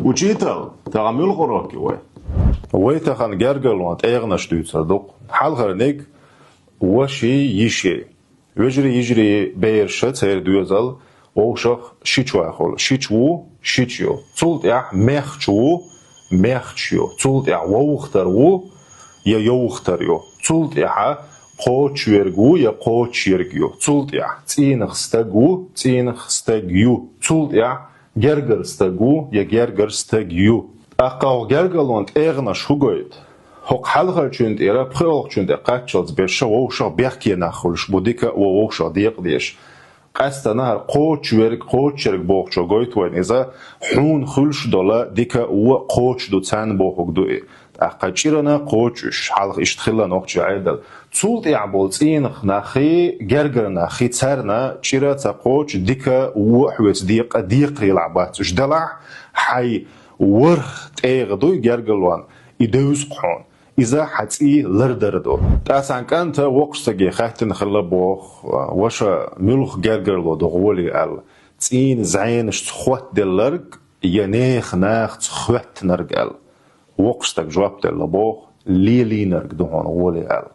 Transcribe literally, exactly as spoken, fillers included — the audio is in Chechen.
Учитель, тахан муьлха урок ю вай? Вай тахан гергарлон тӀегӀанаш дуьйцур ду. Хьалхарниг — воший, йиший. Вежарий, йижарий, бераш, церан доьзал, вовшах шича вахар. Шича ву, шича ю. Цул тӀаьхьа маьхча ву, маьхча ю. Цул тӀаьхьа вовхатар ву, я йовхатар ю. Цул тӀаьхьа кхочушверг ву, я кхочушъерг ю. Цул тӀаьхьа цӀийнах стаг ву, цӀийнах стаг ю. Цул тӀаьхьа гергара стаг ву, я гергара стаг ю. ТӀаккха хӀокху гергарлон тӀегӀанаш хӀун гойту? ХӀокху хьалхарчунна тӀера пхоьалгӀачунна тӀе кхаччалц берш вовшах бехке нах хуьлуш бу, дика а ву вовшах декъа деш. Къаьсттина хӀара кхочушверг, кхочушъерг бохучо гойту вайна иза, хьуна хуьлуш долу дика а ву а кхочуш ду царна бохург ду и. ТӀаккха чӀирана кхочуш, хьалха иштта хилла нохчийн Ӏедал. Цул тӀаьхьа болу цӀийнах наххий, гергара наххий, царна чӀира ца кхочу, дика а ву а хьоьца декъа, декхарийлахь бац уьш делахь, хьайн ворхӀ тӀегӀа дуй гергарлон, и девза-кх хьуна. Иза хьан цӀий лардар ду. ТӀаккха цхьана кӀанта воккхачу стаге хаьттина хилла боху: «Ваша, муьлха гергарло ду гӀоли?» — аьлла. «ЦӀийнан зӀенашца хоттаделларг я нехан нахаца хоьттинарг», — аьлла. Воккхачу стага жоп делла боху: «Лелийнарг ду хьуна гӀоли», — аьлла.